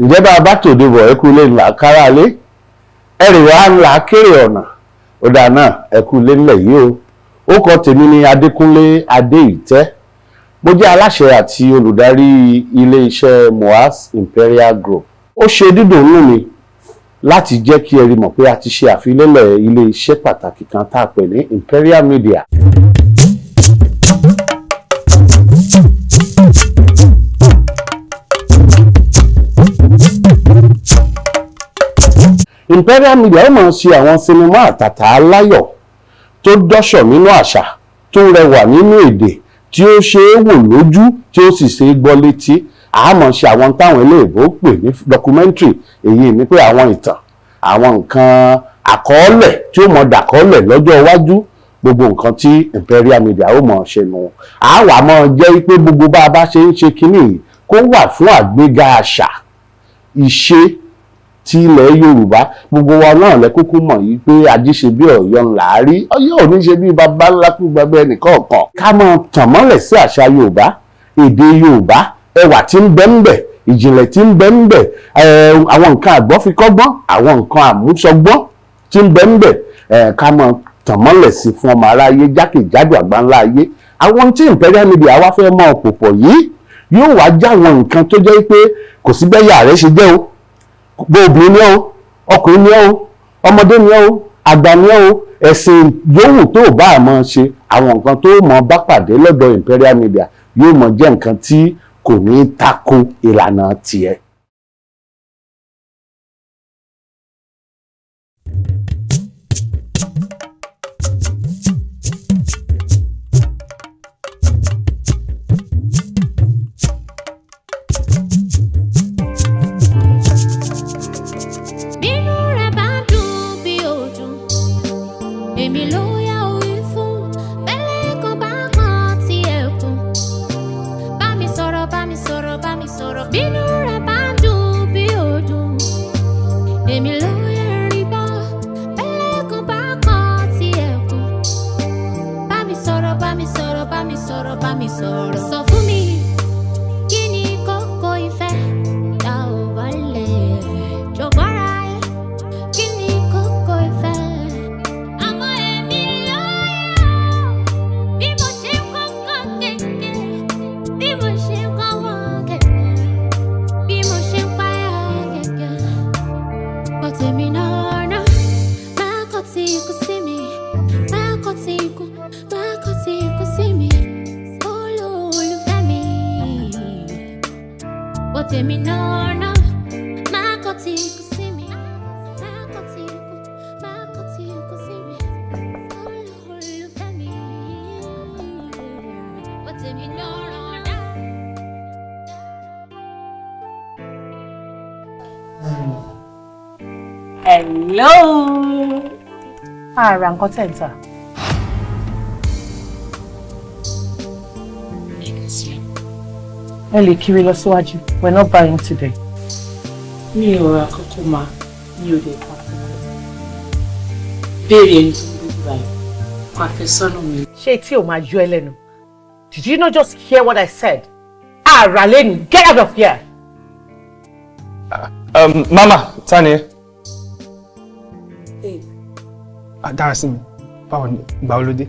Ǹjẹ́ bá a bá tòde bọ̀, ẹ kú ilé ńlá kárálé, ẹrì wa ńlá kéré ọ̀nà ọ̀dà náà, ẹ kú ilé ńlẹ̀ yìí o. Ó kọ tèmi ní Adékúnlé Adéìtẹ́. Mo jẹ́ aláṣẹ àti olùdarí ilé-iṣẹ́ Moas Imperial Group. Ó ṣe dídùn nínú mi láti jẹ́ kí ẹ rí mọ̀ pé a ti ṣe àfilélẹ̀ ilé-iṣẹ́ pàtàkì kan tá a pè ní Imperial Media. Imperial Media ó máa ń ṣe àwọn sinimá àtàtà aláyọ̀ tó dọ́ṣọ̀ nínú àṣà, tó rẹwà nínú èdè, tí ó ṣe é wò lójú, tí ó sì ṣe é gbọ́ létí. Àmọ́ ṣe àwọn táwọn eléèbó pè ní documentary, èyí ni pé àwọn ìtàn, àwọn nǹkan àkọọ́lẹ̀ tí ó mọ̀ dàkọọ́lẹ̀ lọ́jọ́ iwájú. Gbogbo nǹkan tí Imperial Media ó mọ̀ ṣe nù. Àwa máa jẹ́ pé gbogbo bá a bá ṣe ń ṣe kínní yìí, kó wà fún àgbéga àṣà, ìṣe ti ilẹ̀ Yorùbá. Gbogbo wa náà lẹ kúkú mọ̀ yìí pé ajíṣe bí Ọ̀yọ́ ńlá rí, Ọ̀yọ́ ò ní ṣe bí baba ńlá kú gbẹgbẹ ẹnìkọ̀ọ̀kan. Ká máa tàn mọ́lẹ̀ sí àṣà Yorùbá, èdè Yorùbá, ẹwà tí ń bẹ ń bẹ, ìjìnlẹ̀ tí ń bẹ ń bẹ, àwọn nǹkan àgbọ́fikọ́gbọ́n, àwọn nǹkan àmúṣọgbọ́n tí ń bẹ ń bẹ, ká máa tàn mọ́lẹ̀ sí fún ọmọ aráyé jákèjádò àgbáńlá ayé. Àwọn tí Imperial Media wá fẹ́ mọ́ pòpọ̀ yìí yóò wá já àwọn nǹkan tó jẹ́ pé kò sí bẹ́yà rẹ̀ ṣe jẹ́ o, bó obìnrin ni ọ́, ọkùnrin ni ọ́, ọmọdé ni ọ́, àgbà ni ọ́, ẹ̀sìn yòówù tó bá a máa ṣe, àwọn nǹkan tó mọ̀ bá pàdé lọ́dọ̀ Imperial Media yóò mọ̀ jẹ́ nǹkan tí kò ní tako ìlànà tiẹ̀. Bínú rẹ̀ bá dùn bí ó dùn, èmi ló yá wí fún. Bẹ́lẹ̀ kan bá kan tí ẹkùn. Bá mi sọ̀rọ̀, bá mi sọ̀rọ̀, bá mi sọ̀rọ̀. Bínú rẹ̀ bá dùn bí ó dùn, èmi ló yá rí gbọ́. Bẹ́lẹ̀ kan bá kan tí ẹkùn. Bá mi sọ̀rọ̀, bá mi sọ̀rọ̀, bá mi sọ̀rọ̀, bá mi sọ̀rọ̀. Sọ fún mi, kí ni kókó ìfẹ́ tá ò bá lè jọ̀gbọ́ra ẹ̀? Kí ni kókó ìfẹ́? Àmọ́ èmi ló yẹ ọ́. Bí mo ṣe ń kọ́kọ́ kẹ̀kẹ́, bí mo ṣe ń kọ́wọ́ kẹ̀kẹ́, bí mo ṣe ń páyà kẹ̀kẹ́. Bọ́ tèmi náà náà, máa kọ́ tí ikú sí mi, máa kọ́ tí ikú, máa kọ́ tí ikú sí mi. Olólùfẹ́ mi. Bọ́ tèmi náà náà, máa kọ́ tí ikú sí mi, máa kọ́ tí ikú, máa kọ́ tí ikú sí mi. Olólùfẹ́ mi. Bọ́ tèmi náà náà. Hello. Ara nǹkan tẹ̀ ń tà. Ẹ lè kiri lọ síwájú. We're not buying today. Mi ò ra kókó ma, mi ò lè pa kókó. Béèrè ẹni tó ń gbé báyìí, kó àfẹ́sọ́nà mi. Ṣé tí o máa yọ ẹ lẹ́nu? Did you not just hear what I said? Ara lẹ́nu, get out of here. Mama, ta ni ẹ? Babe. Ah, dára sí mi. Báwo ni? Ìgbà wo ló dé?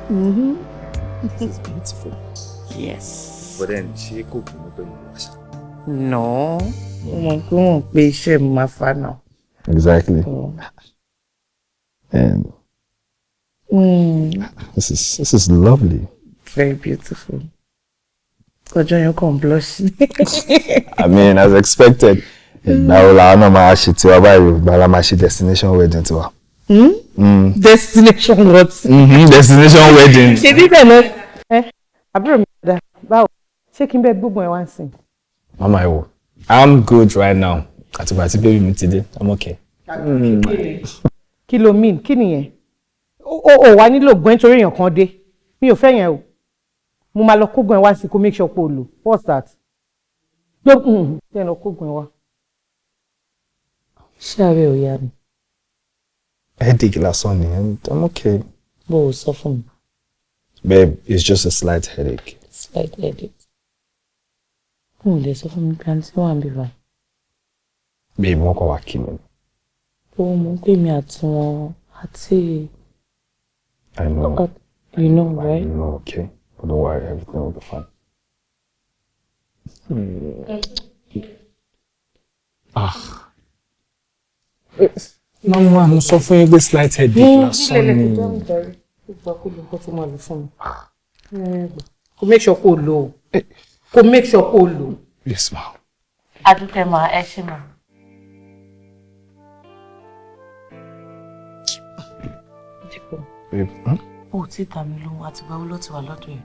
Mm-hmm. This is beautiful. Yes. But then, ṣé kò bínú pé mo wá ṣá? No. Mo mọ̀ pé wọ́n pe iṣẹ́ mi máa fa náà. Exactly. And this is lovely. Very beautiful. Ọjọ́ yẹn kàn blush. I mean, as expected. Ìgbà wo làwọn náà máa ṣe tiwa báyìí? Ìgbà la máa ṣe destination wedding tiwa. Hmm? Mm. Destination what? Mm-hmm. Destination wedding. Ṣe bíbẹ̀ lọ. Ẹ àbúrò mi dáadáa, báwo? Ṣé kí n bẹ gbógun ẹ wá ń sìn? Mama, ẹ wò. I'm good right now. Àtìgbà tí baby mi ti dé, I'm okay. Kí ló mean? Kí nìyẹn? O ò wá nílò gbọ́n nítorí èèyàn kan dé. Mi ò fẹ́ yẹn o. Mo máa lọ kógun ẹ wá sí kó make sure pé o lò. What's that? Gbé ṣe lọ kógun ẹ wá. Ṣé ààrẹ ò yá ni? Headache lásán ni, and I'm okay. Bó o sọ fún mi. Babe, it's just a slight headache. Slight headache. O ò lè sọ fún mi pé àǹtí wà ń bí báyìí. Babe, wọ́n kàn wá kí mi. Ó mọ̀ pé mi àti wọn àti. I know. You know, right? I know, okay. But don't worry, everything will be fine. Ah. Mama, mo sọ fún yín pé slight headache lásán ni. Kò make sure kó o lò ó. Kò make sure kó o lò ó. Yes, ma. Adúpẹ́ ma, ẹ ṣé ma. Dípò. Babe, hmm? O ò tí ì dá mi lóhùn, àtìgbà wo ló ti wà lọ́dọ̀ ẹ̀?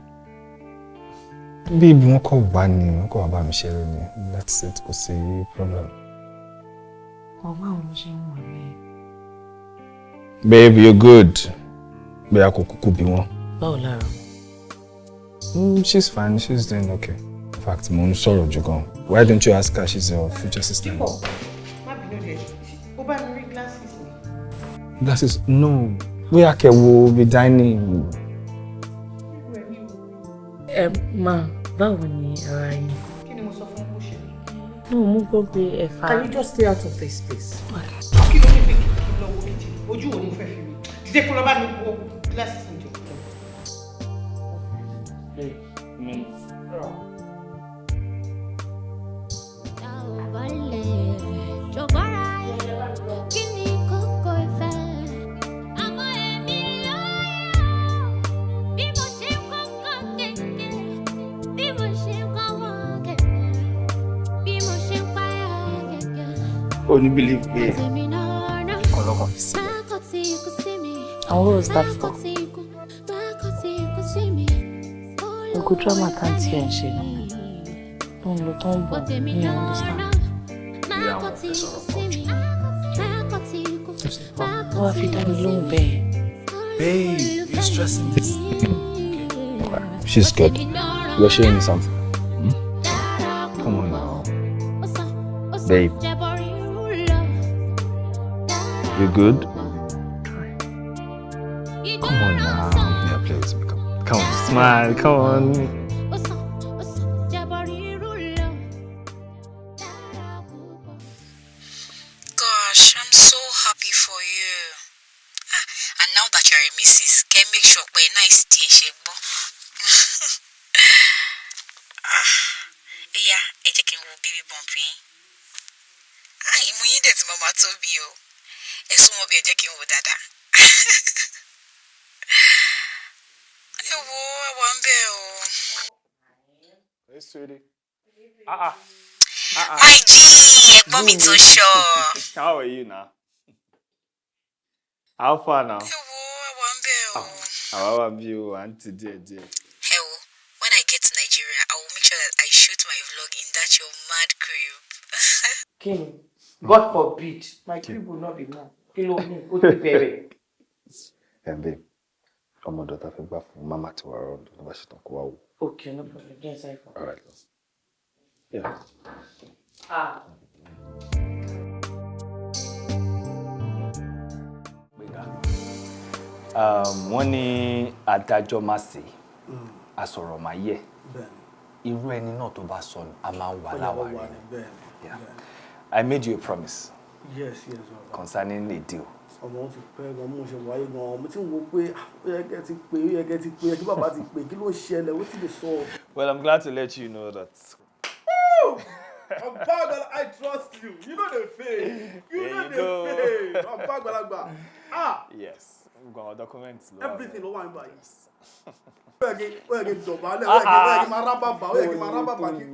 Babe, wọ́n kọ̀ wá ni, wọ́n kọ̀ wá bá mi ṣeré ni. That's it, kò sí problem. Ọ̀gbọ́n àwọn ló ṣe ń wà bẹ́ẹ̀. Babe, you're good. Bóyá kò kúkú bí wọ́n. Báwo lára? She's fine, she's doing okay. In fact, mo ń sọ̀rọ̀ jù gan. Why don't you ask her? She's your future sister. Dípò, má bínú dẹ̀, ó bá mi rí glasses mi. Glasses? No. Bóyá kẹ́ wo bí dining. Ẹ máa, báwo ni ara yín? Kí ni mo sọ fún bó ṣe? No, mo gbọ́ pé ẹ fa. Can you just stay out of this place? Kí ló dé pé kí n lọ wo kitchen? Ojú wo ni mo fẹ́ fi rí? Dìde kó lọ bá mi wo glasses mi jọ. Tá ò bá lè jọ̀gbọ́ra ẹ̀, kí ni kókó ìfẹ́? Àmọ́ èmi ló yọ̀, bí mo ṣe ń kọ́kọ́ kẹ̀kẹ́, bí mo ṣe ń kọ́wọ́ kẹ̀kẹ́, bí mo ṣe ń páyà kẹ̀kẹ́. O ní believe pé Tèmi náà náà, ọlọ́kàn fi sí. má kọ̀ tí ikú sí mi. And what was that Má for? kọ̀ tí ikú, má kọ̀ tí ikú sí mi. Gbogbo drama tá à ń tiẹ̀ ń ṣe náà. Tó ń lọ tó ń bọ̀, Tèmi mi ò náà understand. náà, má kọ̀ tí ikú sí mi. Má kọ̀ tí ikú, má Ó wá kọ̀ tí fi dá mi ikú sí lóhùn mi. bẹ́ẹ̀. Babe, you're stressing this. She's good. You're showing me something. Hmm? Come on now. Babe. You good? Come on now. Yeah, play with me. Come, come on, smile. Come on. Gosh, I'm so happy for you. Ah, and now that you're a missus, can make sure pé nice díẹ̀ ṣe gbọ́. Ah, ìyá, ẹ jẹ́ kí n wo baby bump yín. Ah, ìmú yín dẹ̀ tí màmá tóbi o. Ẹ súnmọ́ bí ẹ jẹ́ kí n wo dáadáa. Ẹ wo àwa ń bẹ̀ o. Hey, sweetie. My G, ẹ̀gbọ́n mi tó ṣọ. How are you now? How far now? Ẹ wo àwa ń bẹ̀ o. Àwa wà bí o, àǹtí díẹ̀ díẹ̀. Ẹ wo, when I get to Nigeria, I will make sure that I shoot my vlog in that your mad crib. Kí ni? God forbid, my crib will not be mine. Kí ló ní? Ó ti bẹ̀rẹ̀. Ẹ babe, ọmọ ọ̀dọ̀ ta fẹ́ gbà fún mama tí wàá rọ̀ tó bá ṣetán kó wá wò. Okay, no problem. Get inside for. All right. Yeah. Ah. Wọ́n ní adájọ́ má ṣe, asọ̀rọ̀ má yẹ̀. Irú ẹni náà tó bá sọnù, a máa ń wà láwàárí ni. Yeah. I made you a promise Yes, baba. concerning a deal. Ọmọ ti pẹ́ gan, mo ṣe wáyé gan, mo ti ń wo pé ah, ó yẹ kẹ́ ti pé, ó yẹ kẹ́ ti pé, kí bàbá ti pé, kí ló ṣẹlẹ̀, ó ti lè sọ. Well, I'm glad to let you know that. Bàbá àgbàlagbà, I trust you. You no dey fail. You There no you dey go. fail. Bàbá àgbàlagbà. Ah, Yes. We've got our documents. ló wà everything bẹ́ẹ̀. ló wà nígbà yìí. Ó yẹ kí n dọ̀bálẹ̀, ó yẹ kí n máa rábàbà, ó yẹ kí n máa rábàbà kí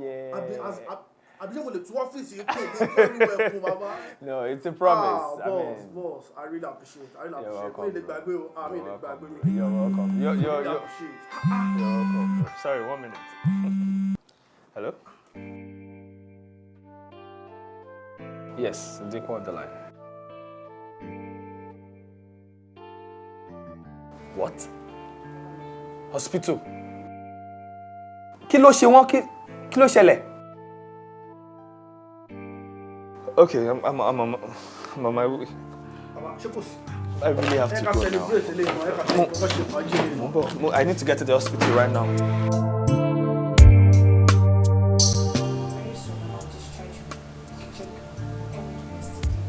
àbí ṣé mo lè tú ọ́fíìsì yìí kún kí n fẹ́ rú ẹkún bàbá. No, it's a promise. Ah, I boss, mean, boss, I really appreciate. I really You're appreciate. welcome, Mi lè bro. gbàgbé o, ah, mi You're lè welcome, gbàgbé bro. mi. You're welcome. Really appreciate. You're welcome, bro. Sorry, 1 minute. Hello? Yes, Dick on the line. What? Hospital? Kí ló ṣe wọ́n? Kí ló ṣẹlẹ̀? Okay, I'm on my way. Bàbá, ṣé kò sí? I really have to Ẹ ká go now. celebrate eléyìí náà, ẹ ká ṣe fàájì eléyìí náà. I need to get to the hospital right now. Very soon I'll discharge you. Check end yesterday.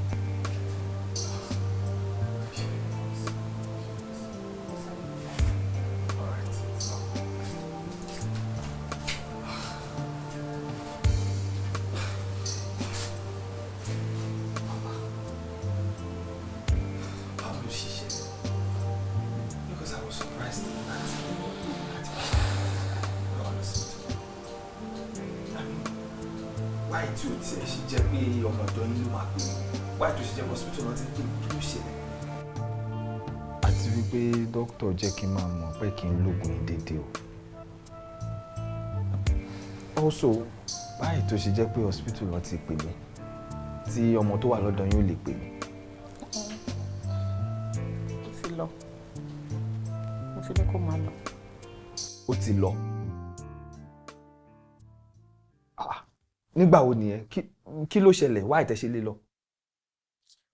Báwo ló ṣe ṣe? Because I was surprised that I mean, why tí o tiẹ̀ ṣe jẹ́ pé ọmọ ọ̀dọ́ yín ló máa pè mí? Why tó ṣe jẹ́ pé hospital náà ti ń pè mí? Kí ló ṣẹlẹ̀? Àti wípé dókítà jẹ́ kí n máa mọ̀ pé kí n lóògùn yìí déédéé o. Also, báyìí tó ṣe jẹ́ pé hospital náà ti pè mí tí ọmọ tó wà lọ́dọ̀ yín ò lè pè mí. Ó ti lọ. Mo ti ní kó máa lọ. Ó ti lọ. Ah, nígbà wo nìyẹn? Kí ló ṣẹlẹ̀? Why tẹ́ ṣe lé lọ?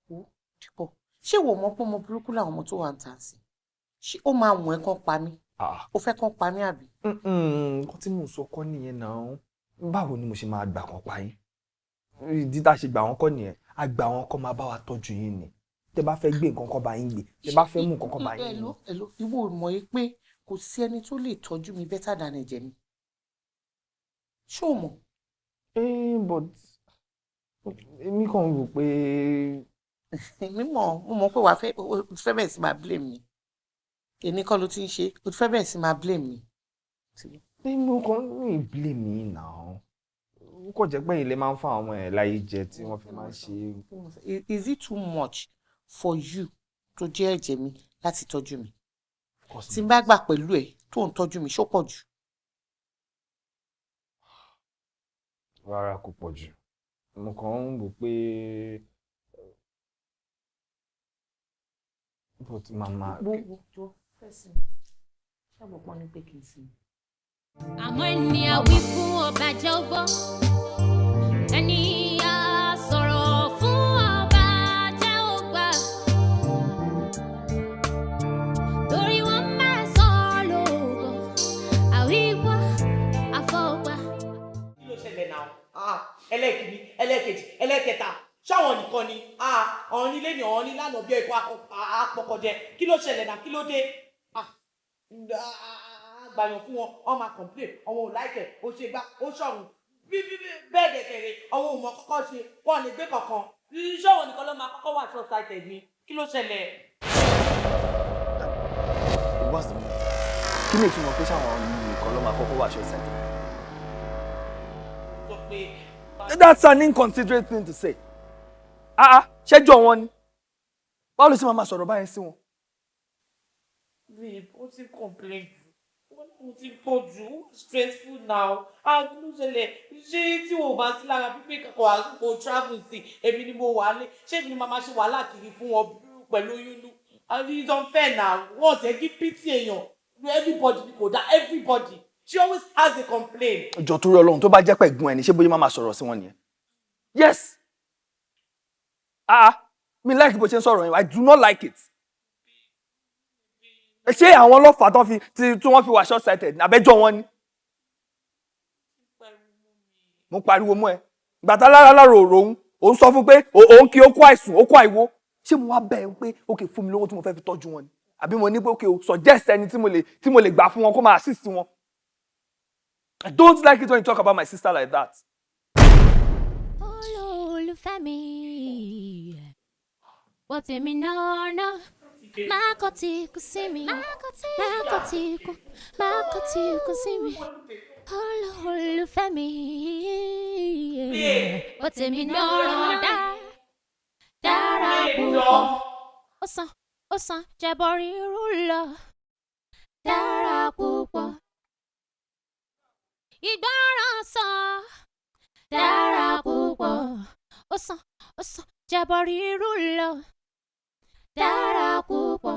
Wo Dípọ̀, ṣé wo mọ̀ pé ọmọ burúkú làwọn ọmọ tó wà ń tà sí? Ṣé ó máa wùn ẹ́ kán pa mí? Ó fẹ́ kán pa mí àbí? Nǹkan tí mò ń sọ kọ́ nìyẹn náà. Báwo ni mo ṣe máa gbà kán pa yín? Ìdí tá a ṣe gbà wọ́n kọ́ nìyẹn. A gbà wọ́n kọ́ máa bá wa tọ́jú yín ni. Tẹ́ bá fẹ́ gbé nǹkan kan bá yín gbé. Tẹ́ bá fẹ́ mú nǹkan kan bá yín mú. Hello, hello, ìwọ ò mọ̀ yìí pé kò sí ẹni tó lè tọ́jú mi better than ẹ̀jẹ̀ mi. Ṣé o mọ̀? But èmi kàn ń rò pé. Èmi mọ̀, mo mọ̀ pé wàá fẹ́, o ti fẹ́ bẹ̀rẹ̀ sí máa blame mi. Èmi kọ́ ló ti ń ṣe, o ti fẹ́ bẹ̀rẹ̀ sí máa blame mi. Mo kàn ń blame yín náà. Ó kàn jẹ́ pé ilé máa ń fún àwọn ọmọ ẹ̀ láyé jẹ tí wọ́n fi máa ń ṣe. Is it too much for you tó jẹ́ ẹ̀jẹ̀ mi láti tọ́jú mi? Tí n bá gbà pẹ̀lú ẹ̀ tó ń tọ́jú mi, ṣó pọ̀ jù? Rárá, kò pọ̀ jù. Mo kàn ń wò pé but màmá. Wo wo jọ fẹ́ sinmi. Ṣé àbọ̀ pọ́n ní pé kí n sinmi? Àmọ́ ẹni a wí fún ọba jẹ́ ó gbọ́, ẹni a sọ̀rọ̀ fún ọba jẹ́ ó gbà. Torí wọ́n máa sọ lóògùn, àwíwá àfọwà. Kí ló ṣẹlẹ̀ náà? Ah, ẹlẹ́ẹ̀kìíní, ẹlẹ́ẹ̀kejì, ẹlẹ́ẹ̀kẹta, ṣáwọn nìkan ni? Ah, ọ̀hún nílé ni ọ̀hún ní lánàá bí ẹ̀kọ́ apọkọjẹ. Kí ló ṣẹlẹ̀ náà? Kí ló dé? Ah, gbàyàn fún wọn, wọn máa complain, àwọn ò láìkẹ̀, ó ṣe gbá, ó ṣọ̀run. Bẹ́ẹ̀ dẹ̀kẹ̀rẹ̀, àwọn ò mọ̀ kọ́kọ́ ṣe, wọn ò lè gbé kankan. Ṣáwọn nìkan ló máa kọ́kọ́ wà short sighted ni? Kí ló ṣẹlẹ̀? What's the meaning? Kí ni ìtumọ̀ pé ṣáwọn nìkan ló máa kọ́kọ́ wà short sighted? Sọ pé. That's an inconsiderate thing to say. Ah ah, ṣẹ́jọ́ wọn ni. Báwo ló ṣe máa sọ̀rọ̀ báyẹn sí wọn? Babe, ó ti complain jù. Ó ti pọ̀ jù, ó wà stressful now. Ah, kí ló ṣẹlẹ̀? Ṣé tí wò bá sí lára pípé kankan àsìkò travel sí, èmi ni mo wà lé. Ṣé èmi ni màá máa ṣe wàhálà kiri fún wọn pẹ̀lú oyún inú? And it's unfair now. Wọ́n tẹ̀ kí pity èèyàn. Everybody ni kò dá, everybody. She always has a complaint. Jọ̀ọ́ torí Ọlọ́run, tó bá jẹ́ pé ẹ̀gbọ́n ẹ̀ ni, ṣé bóyá máa sọ̀rọ̀ sí wọn nìyẹn? Yes. Ah ah, mi like bó ṣe ń sọ̀rọ̀ yẹn. I do not like it. Ṣé àwọn ọlọ́fà tán fi tí wọ́n fi wà short sighted ní abẹ́jọ́ wọn ni? Mo pariwo mọ́ ẹ. Gbàtà lára lára òrò òun, òun sọ fún pé òun kí ó kó àìsùn, ó kó àìwó. Ṣé mo wá bẹ̀ ẹ́ pé okay fún mi lówó tí mo fẹ́ fi tọ́jú wọn ni? Àbí mo ní pé okay o suggest ẹni tí mo lè gbà fún wọn kó máa assist wọn? I don't like it when you talk about my sister like that. Olólùfẹ́ mi, wọ́n tèmi náà náà. Má kọ̀ tí kú sí mi, má kọ̀ tí kú, má kọ̀ tí kú sí mi. Olólùfẹ́ mi, wọ́n tèmi náà náà dára púpọ̀. Ó sàn jẹbọ rírú lọ, dára púpọ̀. Ìgbọràn sàn dára púpọ̀. Ó sàn jẹbọ rírú lọ, dára púpọ̀.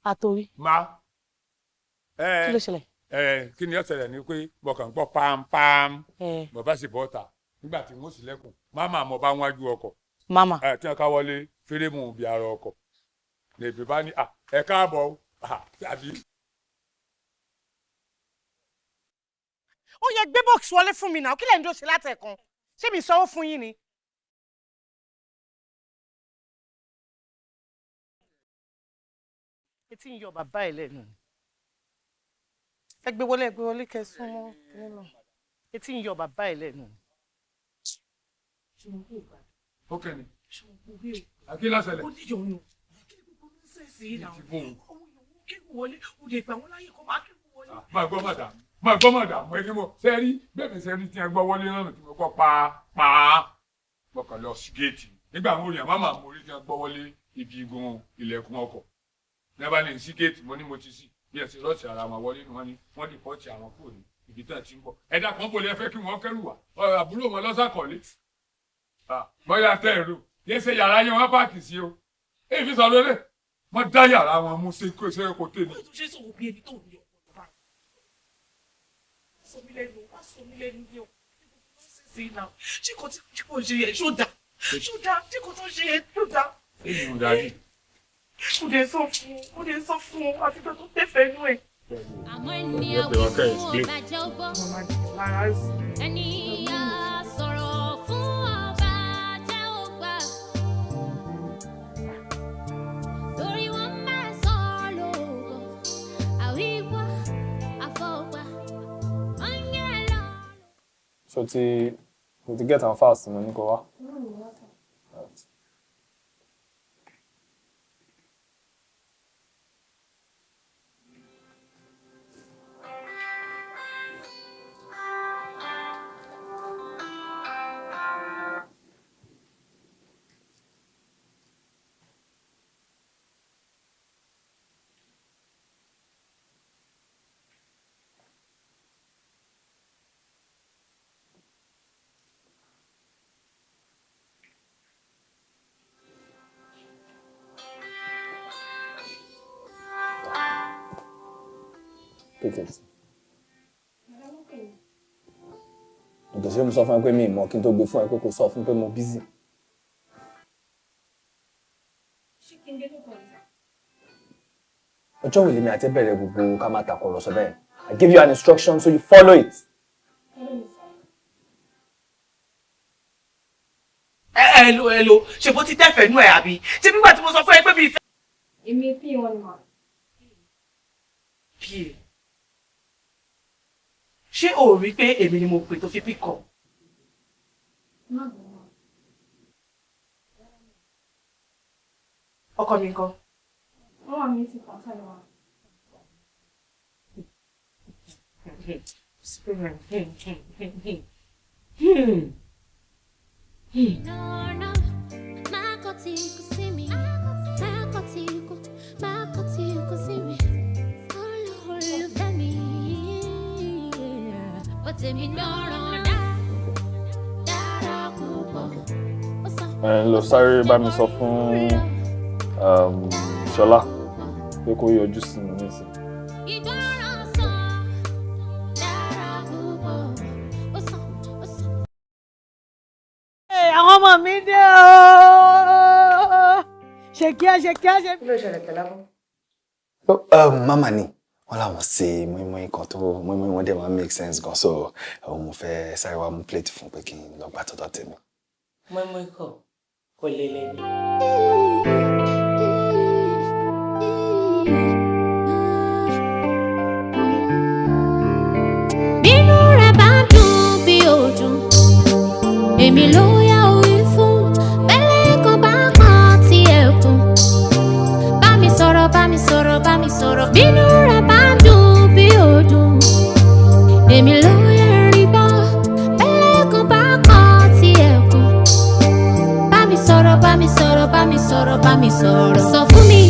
Àtòrí. Ma. Kí ló ṣẹlẹ̀? Kí ni ó ṣẹlẹ̀ ni pé mo kàn gbọ́ pampam. Mo bá sì bọ́ ta nígbà tí mo sì lẹ́kùn. Máma mo bá wájú ọkọ̀. Mama. Tí wọ́n ká wọlé fírémù bí ara ọkọ̀. Lèbi bá ní ẹ káàbọ̀ tàbí. Ó yẹ gbé box wọlé fún mi náà, kí lẹ́yìn tó ṣe látẹ̀kan? Ṣé mi sanwó fún yín ni? Etí ń yọ bàbá ẹ̀ lẹ́nu. Ẹ gbé wọlé kẹ́ súnmọ́ nínú. Etí ń yọ bàbá ẹ̀ lẹ́nu. Ó kẹ́ni. Àkí lọ́sẹ̀lẹ̀. Ó ní ìyọnu. Kí ni gbogbo nọ́ọ̀sẹ̀sì yìí náà? Kí wọlé, ó lè gbà wọ́n láyè kó máa kí wọlé. Máa gbọ́ màdà, máa gbọ́ màdà, mo ní mo sẹ́rí bẹ́ẹ̀ mi sẹ́rí tí ẹ gbọ́ wọlé náà tí mo kọ́ pa pa. Mo kàn lọ sí géètì. Nígbà wo ni àmọ́ màá mo rí tí ẹ gbọ́ wọlé ibi igun ilẹ̀kùn ọkọ̀. Ní abá ní sí géètì mo ní mo ti sí. Bí ẹ ti rọ́ọ̀tì ara wọn wọlé ni wọ́n ní wọ́n ní pọ́ọ̀tì àwọn kúrò ní ibi tí wọ́n ti ń bọ̀. Ẹ̀dá kan bò lè fẹ́ kí wọ́n kẹ́rù wá. Àbúrò wọn lọ́sàkọ̀lé. Bóyá tẹ́ ẹ̀rọ yé ṣe yàrá yẹn wọ́n páàkì sí o. Èyí fi sọ lórí. Wọ́n dá yàrá wọn mú sí kó ṣe kó tèmi. Ó tún ṣe sọ̀rọ̀ bí ẹni tó ń yọ ọ̀pọ̀ bá. Sọ mí lẹ́nu, wá sọ mí lẹ́nu ní ọ̀pọ̀. Ṣé kò tí kò ṣe yẹ ṣó dáa? Ṣó dáa? Ṣé kò tó ṣe yẹ ṣó dáa? Èyí ò dájú. Mo lè sọ fún un, mo lè sọ fún un, àti pé tó tẹ̀fẹ̀ inú ẹ̀. Àmọ́ ẹni àwí fún ọba jẹ́ ó gbọ́. Ẹni a sọ̀rọ̀ fún ọba jẹ́ ó gbà. Torí wọ́n máa sọ lóògùn, àwíwá, àfọ̀gbà, wọ́n yẹ lọ. So ti mo ti get am fast mo ní kó wá. Pick it. Ǹjẹ́ ṣé mo sọ fún ẹ pé mi ì mọ̀ kí n tó gbé fún ẹ pé kò sọ fún pé mo busy. Ọjọ́ wo lèmi àti ẹ bẹ̀rẹ̀ gbogbo ká máa tàkọ̀rọ̀sọ bẹ́ẹ̀? I give you an instruction so you follow it. Ẹ lo ẹ lo, ṣe bó ti tẹ̀fẹ̀ inú ẹ̀ àbí? Ṣé nígbà tí mo sọ fún ẹ pé mi ìfẹ́. Èmi P1 ma. PA. Ṣé o rí pé èmi ni mo pè tó fi pick up? Má bínú ma. Ọkọ mi ńkọ́? Wọ́n wà mí ti kàn sáré wa. No, má kọ̀ tí kú sí mi. Má kọ̀ tí kú, má kọ̀ tí kú sí mi. Olólùfẹ́ mi. Ó tèmi lọ́rùn dá, dára púpọ̀. Ó sọ Ẹ lọ sáré bá mi sọ fún Ṣọlá pé kó yọjú sí mi nísìnyí. ìgbọràn sàn, dára púpọ̀. Ó sàn, ó sàn. Àwọn ọmọ mi dé ooo, ṣe kíá ṣe kíá ṣe. Kí ló ṣẹlẹ̀ pẹ̀lú abọ́? Mama ni wọ́n làwọn ṣe mọ́ínmọ́ín kan tó mọ́ínmọ́ín wọn dẹ̀ máa make sense gan, so mo fẹ́ sáré wá mú plate fún pé kí n lọ gbà tọ́tọ̀ tèmi. Mọ́ínmọ́ín kọ̀ kò lè lẹ́nu. Bínú rẹ̀ bá dùn bí òdùn, èmi ló yá orí fún. Bẹ́lẹ̀ kan bá kan ti ẹ̀kún. Bá mi sọ̀rọ̀, bá mi sọ̀rọ̀, bá mi sọ̀rọ̀. Bínú rẹ̀ bá dùn bí òdùn, èmi ló yá rí bọ́. Bẹ́lẹ̀ kan bá kan ti ẹ̀kún. Bá mi sọ̀rọ̀, bá mi sọ̀rọ̀, bá mi sọ̀rọ̀, bá mi sọ̀rọ̀. Sọ fún mi,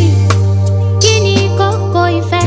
kí ni kókó ìfẹ́?